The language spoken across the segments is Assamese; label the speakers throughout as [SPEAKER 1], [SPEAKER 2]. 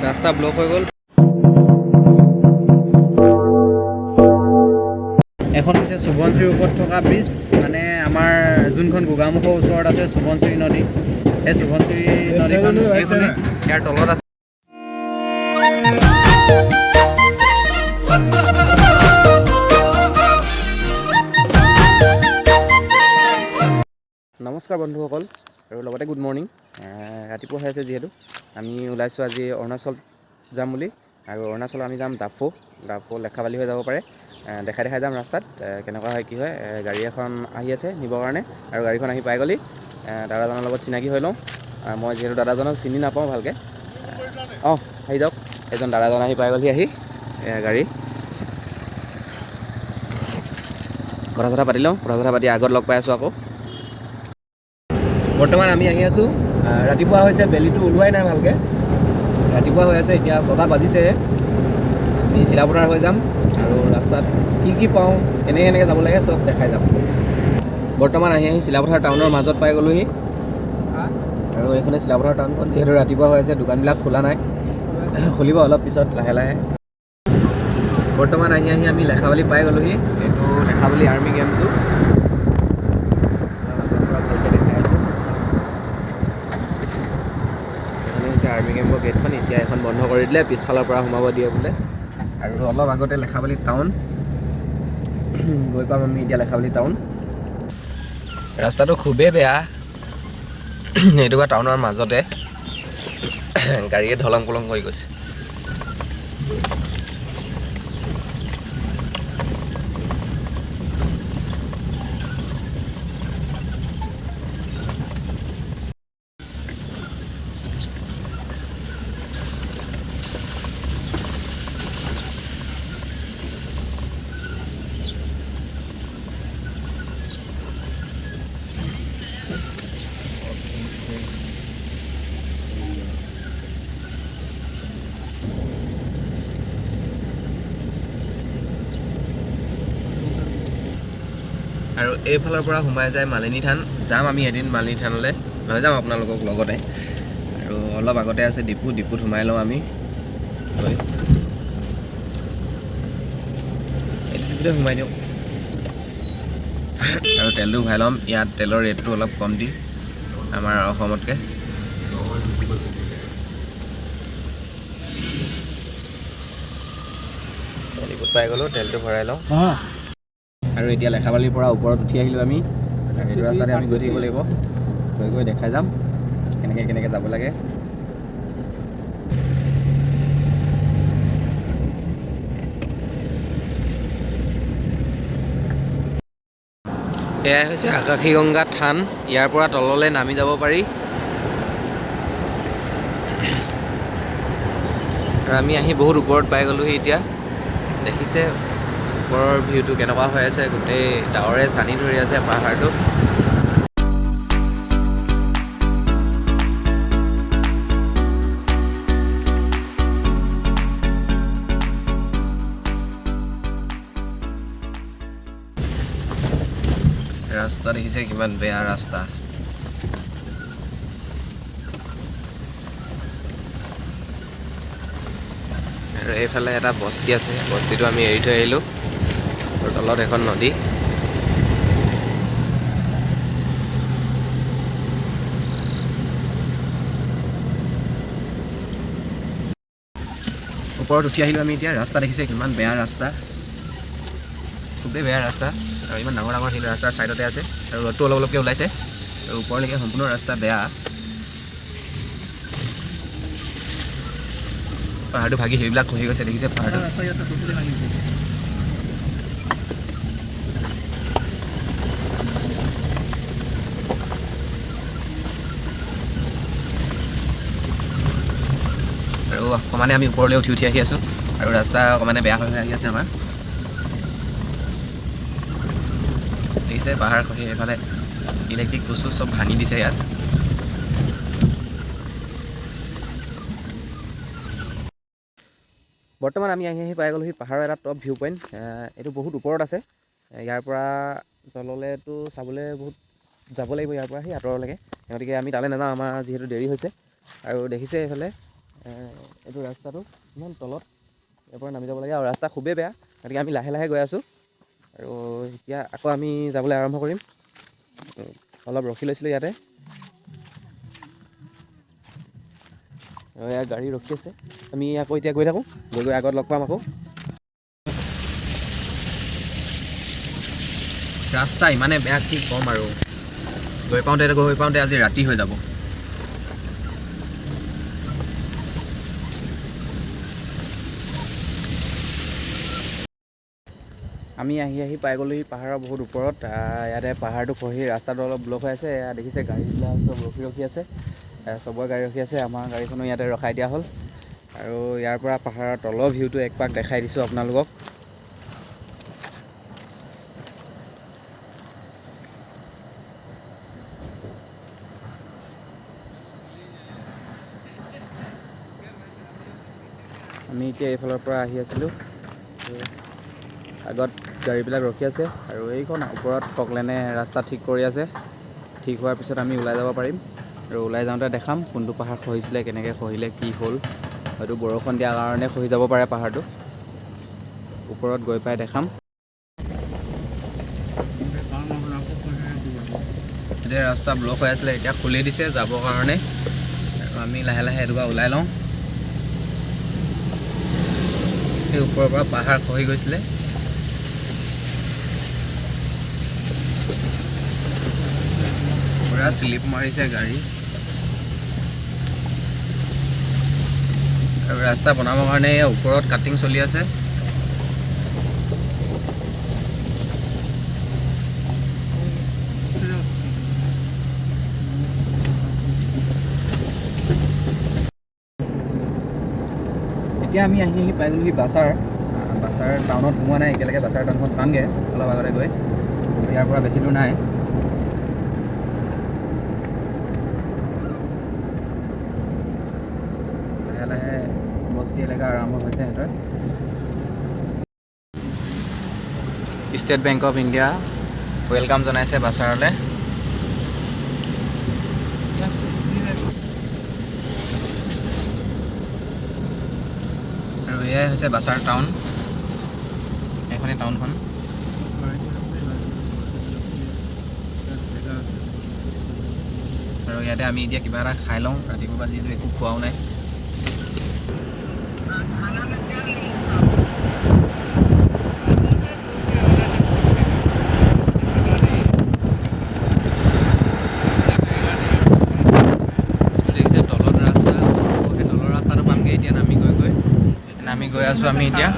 [SPEAKER 1] ৰাস্তা ব্লক হৈ গ'ল। এখন হৈছে সোৱণশিৰিৰ ওপৰত থকা ব্ৰিজ, মানে আমাৰ যোনখন গোগামুখৰ ওচৰত আছে সোৱণশিৰি নদী, সেই সোৱণশিৰি নদীখন এইখনে, ইয়াৰ তলত আছে। নমস্কাৰ বন্ধুসকল আৰু লগতে গুড মৰ্ণিং। ৰাতিপুৱা হৈ আছে যিহেতু, আমি ওলাইছোঁ আজি অৰুণাচল যাম বুলি। আৰু অৰুণাচল আমি যাম ডাফো, ডাফো লেখাবালি হৈ যাব পাৰে। দেখাই দেখাই যাম ৰাস্তাত কেনেকুৱা হয়, কি হয়। গাড়ী এখন আহি আছে নিবৰ কাৰণে আৰু গাড়ীখন আহি পাই গ'লি। দাদাজনৰ লগত চিনাকি হৈ লওঁ। মই যিহেতু দাদাজনক চিনি নাপাওঁ ভালকৈ। অঁ, আহি যাওক। এজন দাদাজন আহি পাই গ'লহি আহি। গাড়ী কথা চথা পাতি লওঁ। কথা চথা পাতি আগত লগ পাই আছোঁ আকৌ। বৰ্তমান আমি আহি আছোঁ। ৰাতিপুৱা হৈছে, বেলিটো ওলোৱাই নাই ভালকৈ, ৰাতিপুৱা হৈ আছে। এতিয়া 6টা বাজিছেহে। আমি চিলাপথাৰ হৈ যাম আৰু ৰাস্তাত কি কি পাওঁ, কেনেকৈ কেনেকৈ যাব লাগে, চব দেখাই যাম। বৰ্তমান আহি আহি চিলাপথাৰ টাউনৰ মাজত পাই গ'লোহি আৰু এইখনে চিলাপথাৰ টাউনখন। যিহেতু ৰাতিপুৱা হৈ আছে, দোকানবিলাক খোলা নাই, খুলিব অলপ পিছত লাহে লাহে। বৰ্তমান আহি আহি আমি লেখাবালি পাই গ'লোহি। এইটো লেখাবালি আৰ্মি কেম্পটো পৰা ভালকৈ দেখাই আছোঁ। এইখনে হৈছে আৰ্মি কেম্পৰ গেটখন। এতিয়া এখন বন্ধ কৰি দিলে, পিছফালৰ পৰা সোমাব দিয়ে বোলে। আৰু অলপ আগতে লেখাবালি টাউন গৈ পাম আমি। এতিয়া লেখাবালি টাউন ৰাস্তাটো খুবেই বেয়া। এইটুকুৰা টাউনৰ মাজতে গাড়ীয়ে ঢলং পলং কৰি গৈছে। আৰু এইফালৰ পৰা সোমাই যায় মালিনী থান। যাম আমি এদিন মালিনী থানলৈ, লৈ যাম আপোনালোকক লগতে। আৰু অলপ আগতে আছে ডিপু, ডিপুত সোমাই লওঁ আমি গৈ। এইটো ডিপুতে সোমাই দিওঁ আৰু তেলটো ভৰাই ল'ম। ইয়াত তেলৰ ৰেটটো অলপ কম দি আমাৰ অসমতকৈ। ডিপুত পাই গ'লোঁ, তেলটো ভৰাই লওঁ। আৰু এতিয়া লেখাবালিৰ পৰা ওপৰত উঠি আহিলোঁ আমি। আৰু এইটো ৰাস্তাতে আমি গৈ থাকিব লাগিব। গৈ গৈ দেখাই যাম কেনেকৈ কেনেকৈ যাব লাগে। এয়াই হৈছে আকাশীগংগা থান। ইয়াৰ পৰা তললৈ নামি যাব পাৰি। আৰু আমি আহি বহুত ওপৰত পাই গ'লোহি। এতিয়া দেখিছে ওপৰৰ ভিউটো কেনেকুৱা হৈ আছে, গোটেই ডাৱৰে চানি ধৰি আছে পাহাৰটো। ৰাস্তা দেখিছে কিমান বেয়া ৰাস্তা। আৰু এইফালে এটা বস্তি আছে, বস্তিটো আমি এৰি থৈ আহিলোঁ। আৰু তলত এখন নদী। ওপৰত উঠি আহিলোঁ আমি এতিয়া। ৰাস্তা দেখিছে কিমান বেয়া ৰাস্তা, খুবেই বেয়া ৰাস্তা। আৰু ইমান ডাঙৰ ডাঙৰ শিল ৰাস্তাৰ ছাইডতে আছে। আৰু ৰ'দটো অলপ অলপকৈ ওলাইছে আৰু ওপৰলৈকে সম্পূৰ্ণ ৰাস্তা বেয়া। পাহাৰটো ভাগি সেইবিলাক খহি গৈছে, দেখিছে পাহাৰটো। আৰু অকণমানে আমি ওপৰলৈ উঠি উঠি আহি আছোঁ আৰু ৰাস্তা অকণমানে বেয়া হৈ হৈ আহি আছে আমাৰ। দেখিছে পাহাৰ খহি এইফালে ইলেক্ট্ৰিক বস্তু চব ভাঙি দিছে ইয়াত। বৰ্তমান আমি আহি আহি পাই গ'লোহি পাহাৰৰ এটা টপ ভিউ পইণ্ট। এইটো বহুত ওপৰত আছে। ইয়াৰ পৰা তললৈতো চাবলৈ বহুত যাব লাগিব, ইয়াৰ পৰা সেই আঁতৰলৈকে। গতিকে আমি তালৈ নাযাওঁ, আমাৰ যিহেতু দেৰি হৈছে। আৰু দেখিছে এইফালে এইটো ৰাস্তাটো ইমান তলত, ইয়াৰ পৰা নামি যাব লাগে আৰু ৰাস্তা খুবেই বেয়া, গতিকে আমি লাহে লাহে গৈ আছোঁ। আৰু এতিয়া আকৌ আমি যাবলৈ আৰম্ভ কৰিম। অলপ ৰখি লৈছিলোঁ ইয়াতে। আৰু এয়া গাড়ী ৰখি আছে, আমি আকৌ এতিয়া গৈ থাকোঁ, গৈ গৈ আগত লগ পাম আকৌ। ৰাস্তা ইমানে বেয়া, কি ক'ম আৰু, গৈ পাওঁতে আজি ৰাতি হৈ যাব। আমি আহি আহি পাই গ'লোহি পাহাৰৰ বহুত ওপৰত। ইয়াতে পাহাৰটো খহি ৰাস্তাটো অলপ ব্লক হৈ আছে। এয়া দেখিছে, গাড়ীবিলাক চব ৰখি ৰখি আছে, চবৰে গাড়ী ৰখি আছে। আমাৰ গাড়ীখনো ইয়াতে ৰখাই দিয়া হ'ল। আৰু ইয়াৰ পৰা পাহাৰৰ তলৰ ভিউটো এক পাক দেখাই দিছোঁ আপোনালোকক। আমি এতিয়া এইফালৰ পৰা আহি আছিলোঁ, আগত গাড়ীবিলাক ৰখি আছে। আৰু এইখন ওপৰত ফকলেনে ৰাস্তা ঠিক কৰি আছে। ঠিক হোৱাৰ পিছত আমি ওলাই যাব পাৰিম আৰু ওলাই যাওঁতে দেখাম কোনটো পাহাৰ খহিছিলে, কেনেকৈ খহিলে, কি হ'ল। হয়তো বৰষুণ দিয়াৰ কাৰণে খহি যাব পাৰে পাহাৰটো। ওপৰত গৈ পাই দেখাম। এতিয়া ৰাস্তা ব্লক হৈ আছিলে, এতিয়া খুলি দিছে যাবৰ কাৰণে। আৰু আমি লাহে লাহে এটুকুৰা ওলাই লওঁ। সেই ওপৰৰ পৰা পাহাৰ খহি গৈছিলে। পূৰা শ্লিপ মাৰিছে গাড়ী। আৰু ৰাস্তা বনাবৰ কাৰণে এই ওপৰত কাটিং চলি আছে। এতিয়া আমি আহি আহি পাই গ'লোহি বাছাৰ। বাছাৰ টাউনত সোমোৱা নাই এতিয়ালৈকে, বাছাৰ টাউনখন পামগৈ অলপ আগতে গৈ। ইয়াৰ পৰা বেছি দূৰ নাই। লাহে লাহে বস্তি এলেকা আৰম্ভ হৈছে সিহঁতৰ। State bank of India welcome জনাইছে বাছাৰলৈ। আৰু এয়াই হৈছে বাছাৰ টাউন, এইখনেই টাউনখন। আৰু ইয়াতে আমি এতিয়া কিবা এটা খাই লওঁ, ৰাতিপুৱা যিহেতু একো খোৱাও নাই। এইটো দেখিছে তলত ৰাস্তা, সেই তলৰ ৰাস্তাটো পামগৈ এতিয়া নামি গৈ গৈ। নামি গৈ আছোঁ আমি এতিয়া।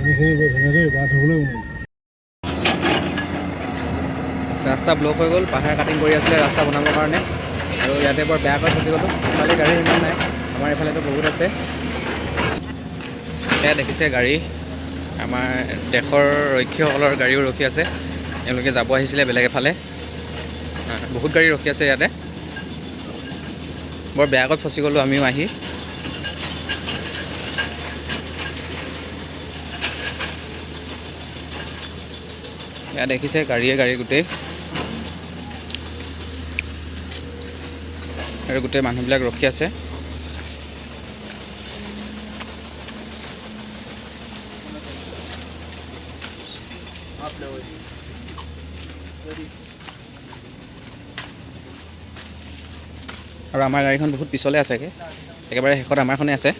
[SPEAKER 2] পানীখিনি বৰ ধুনীয়া দেই, গা ধুবলৈ মন গৈছে।
[SPEAKER 1] ৰাস্তা ব্লক হৈ গ'ল, পাহাৰ কাটিং কৰি আছিলে ৰাস্তা বনাবৰ কাৰণে। আৰু ইয়াতে বৰ বেয়াকৈ ফচি গ'লোঁ। ইফালে গাড়ী ইমান নাই, আমাৰ এইফালেতো বহুত আছে। এয়া দেখিছে গাড়ী, আমাৰ দেশৰ ৰক্ষীসকলৰ গাড়ীও ৰখি আছে। তেওঁলোকে যাব আহিছিলে বেলেগ এফালে। বহুত গাড়ী ৰখি আছে ইয়াতে। বৰ বেয়াকৈ ফচি গ'লোঁ আমিও আহি। এয়া দেখিছে, গাড়ীয়ে গাড়ী গোটেই, আৰু গোটেই মানুহবিলাক ৰখি আছে। আৰু আমাৰ গাড়ীখন বহুত পিছলৈ আছেগৈ, একেবাৰে শেষত আমাৰখনে আছে।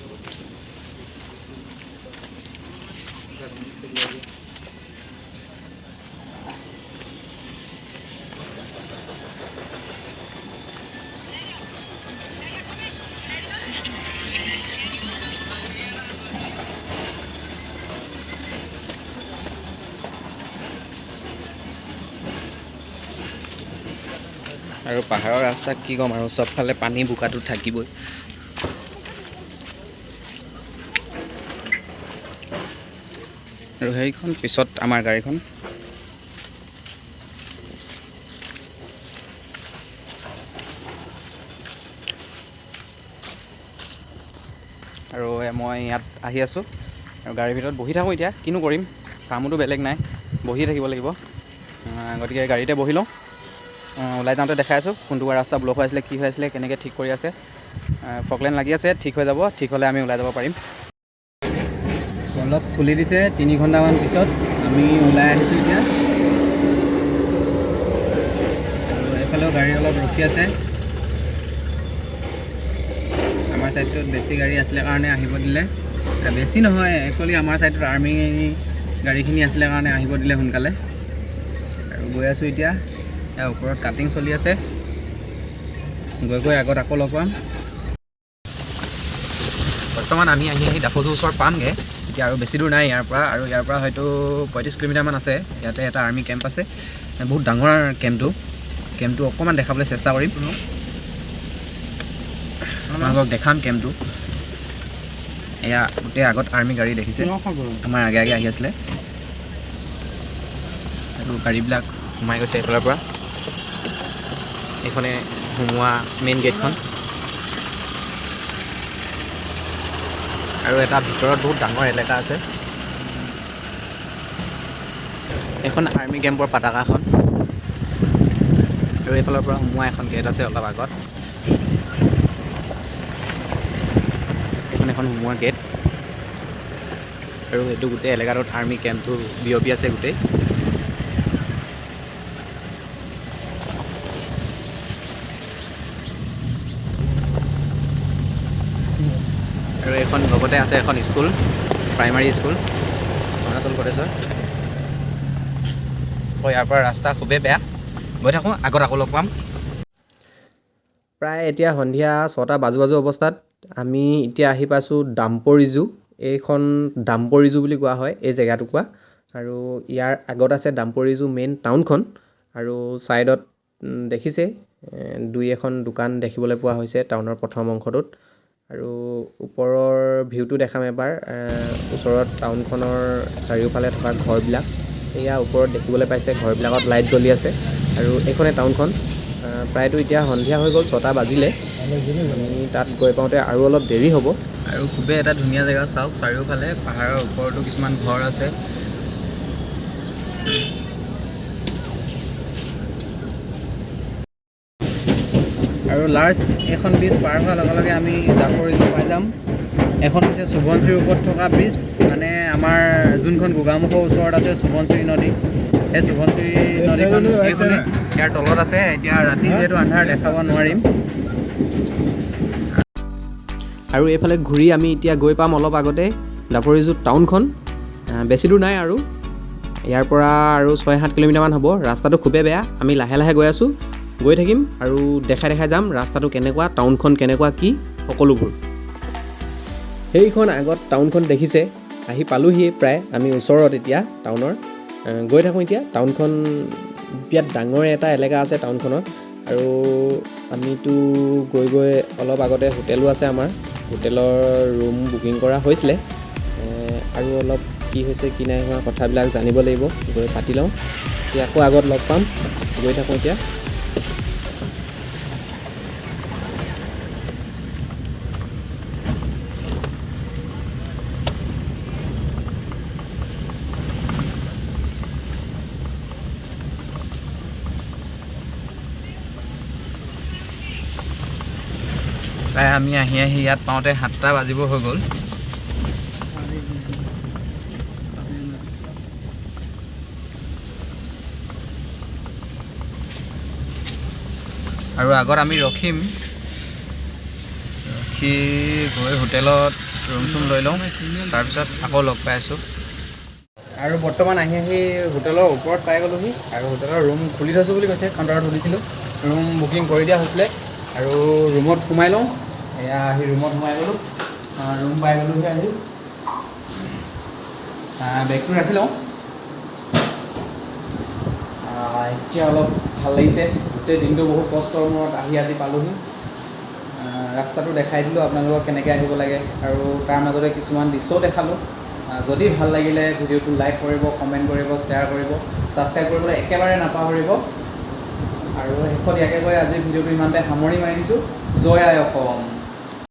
[SPEAKER 1] আৰু পাহাৰৰ ৰাস্তা কি ক'ম আৰু, চবফালে পানী বোকাটো থাকিবই। আৰু সেইখন পিছত আমাৰ গাড়ীখন। আৰু মই ইয়াত আহি আছোঁ আৰু গাড়ীৰ ভিতৰত বহি থাকোঁ এতিয়া, কিনো কৰিম, কামোতো বেলেগ নাই, বহি থাকিব লাগিব। গতিকে গাড়ীতে বহি লওঁ। ওলাই যাওঁতে দেখাই আছোঁ কোনটো ৰাস্তা ব্লক হৈ আছিলে, কি হৈ আছিলে, কেনেকৈ ঠিক কৰি আছে। ফকলেন লাগি আছে, ঠিক হৈ যাব, ঠিক হ'লে আমি ওলাই যাব পাৰিম। অলপ খুলি দিছে 3 ঘণ্টামান পিছত আমি ওলাই আহিছোঁ এতিয়া। আৰু এইফালেও গাড়ী অলপ ৰখি আছে। আমাৰ ছাইডটোত বেছি গাড়ী আছিলে কাৰণে আহিব দিলে। বেছি নহয়, একচুৱেলি আমাৰ ছাইডটোত আৰ্মি গাড়ীখিনি আছিলে কাৰণে আহিব দিলে সোনকালে। আৰু গৈ আছোঁ এতিয়া। ইয়াৰ ওপৰত কাটিং চলি আছে। গৈ গৈ আগত আকৌ লগ পাম। বৰ্তমান আমি আহি আহি ডাফোজোৰ ওচৰত পামগৈ এতিয়া, আৰু বেছি দূৰ নাই ইয়াৰ পৰা। আৰু ইয়াৰ পৰা হয়তো 35 কিলোমিটাৰমান আছে। ইয়াতে এটা আৰ্মি কেম্প আছে, বহুত ডাঙৰ কেম্পটো। কেম্পটো অকণমান দেখাবলৈ চেষ্টা কৰিম আপোনালোকক, দেখাম কেম্পটো। এয়া গোটেই আগত আৰ্মি গাড়ী দেখিছে, আমাৰ আগে আগে আহি আছিলে। আৰু গাড়ীবিলাক সোমাই গৈছে এইফালৰ পৰা। এইখনে সোমোৱা মেইন গেটখন। আৰু এটা ভিতৰত বহুত ডাঙৰ এলেকা আছে। এইখন আৰ্মি কেম্পৰ পতাকাখন। আৰু এইফালৰ পৰা সোমোৱা এখন গেট আছে অলপ আগত। এইখন এখন সোমোৱা গেট। আৰু এইটো গোটেই এলেকাটোত আৰ্মি কেম্পটো বিয়পি আছে গোটেই। আৰু এইখন লগতে আছে এখন স্কুল, প্ৰাইমাৰী স্কুল, অৰুণাচল প্ৰদেশৰ। আকৌ ইয়াৰ পৰা ৰাস্তা খুবেই বেয়া। গৈ থাকোঁ, আগত আকৌ লগ পাম। প্ৰায় এতিয়া সন্ধিয়া 6টা বাজু বাজু অৱস্থাত আমি এতিয়া আহি পাইছোঁ ডাম্পৰিজু। এইখন ডাম্পৰিজু বুলি কোৱা হয় এই জেগাটুকুৰা। আৰু ইয়াৰ আগত আছে ডাম্পৰিজু মেইন টাউনখন। আৰু ছাইডত দেখিছে দুই এখন দোকান দেখিবলৈ পোৱা হৈছে টাউনৰ প্ৰথম অংশটোত। আৰু ওপৰৰ ভিউটো দেখাম এবাৰ। ওচৰত টাউনখনৰ চাৰিওফালে থকা ঘৰবিলাক, এয়া ওপৰত দেখিবলৈ পাইছে, ঘৰবিলাকত লাইট জ্বলি আছে। আৰু এইখনে টাউনখন। প্ৰায়তো এতিয়া সন্ধিয়া হৈ গ'ল, 6টা বাজিলে। আমি তাত গৈ পাওঁতে আৰু অলপ দেৰি হ'ব। আৰু খুবেই এটা ধুনীয়া জেগা, চাওক, চাৰিওফালে পাহাৰৰ ওপৰতো কিছুমান ঘৰ আছে। আৰু লাষ্ট এইখন ব্ৰিজ পাৰ হোৱাৰ লগে লগে আমি ডাফৰিজু পাই যাম। এখন হৈছে সোৱণশিৰিৰ ওপৰত থকা ব্ৰিজ, মানে আমাৰ যোনখন গোগামুখৰ ওচৰত আছে সোৱণশিৰি নদী, সেই সোৱণশিৰি নদীখন এইখনে, ইয়াৰ তলত আছে। এতিয়া ৰাতি যিহেতু আন্ধাৰ, দেখাব নোৱাৰিম। আৰু এইফালে ঘূৰি আমি এতিয়া গৈ পাম অলপ আগতে ডাফৰিজু টাউনখন। বেছি দূৰ নাই আৰু ইয়াৰ পৰা, আৰু 6-7 কিলোমিটাৰমান হ'ব। ৰাস্তাটো খুবেই বেয়া, আমি লাহে লাহে গৈ আছোঁ। গৈ থাকিম আৰু দেখাই দেখাই যাম ৰাস্তাটো কেনেকুৱা, টাউনখন কেনেকুৱা কি সকলোবোৰ। সেইখন আগত টাউনখন দেখিছে, আহি পালোহিয়ে প্ৰায় আমি ওচৰত এতিয়া টাউনৰ। গৈ থাকোঁ এতিয়া। টাউনখন বিৰাট ডাঙৰ এটা এলেকা আছে টাউনখনত। আৰু আমিতো গৈ গৈ অলপ আগতে হোটেলো আছে আমাৰ, হোটেলৰ ৰুম বুকিং কৰা হৈছিলে। আৰু অলপ কি হৈছে কি নাই হোৱা কথাবিলাক জানিব লাগিব, গৈ পাতি লওঁ। এতিয়া আকৌ আগত লগ পাম, গৈ থাকোঁ এতিয়া। প্ৰায় আমি আহি আহি ইয়াত পাওঁতে 7টা বাজিব হৈ গ'ল। আৰু আগত আমি ৰখিম, ৰখি গৈ হোটেলত ৰুম চুম লৈ লওঁ, তাৰপিছত আকৌ লগ পাই আছোঁ। আৰু বৰ্তমান আহি আহি হোটেলৰ ওপৰত পাই গ'লোহি। আৰু হোটেলৰ ৰুম খুলি থৈছোঁ বুলি কৈছে, কাউণ্টাৰত সুধিছিলোঁ। ৰুম বুকিং কৰি দিয়া হৈছিলে। আৰু ৰুমত সোমাই লওঁ। এয়া আহি ৰুমত সোমাই গ'লোঁ, ৰুম পাই গ'লোহি আহি। বেগটো ৰাখি লওঁ। এতিয়া অলপ ভাল লাগিছে। গোটেই দিনটো বহুত কষ্টৰ মূৰত আহি আজি পালোহি। ৰাস্তাটো দেখাই দিলোঁ আপোনালোকক কেনেকৈ আহিব লাগে আৰু তাৰ মাজতে কিছুমান দৃশ্যও দেখালোঁ। যদি ভাল লাগিলে ভিডিঅ'টো লাইক কৰিব, কমেণ্ট কৰিব, শ্বেয়াৰ কৰিব, ছাবস্ক্ৰাইব কৰিবলৈ একেবাৰে নাপাহৰিব। আৰু শেষত ইয়াকে কৈ আজিৰ ভিডিঅ'টো ইমানতে সামৰণি মাৰি দিছোঁ। জয় আই অসম।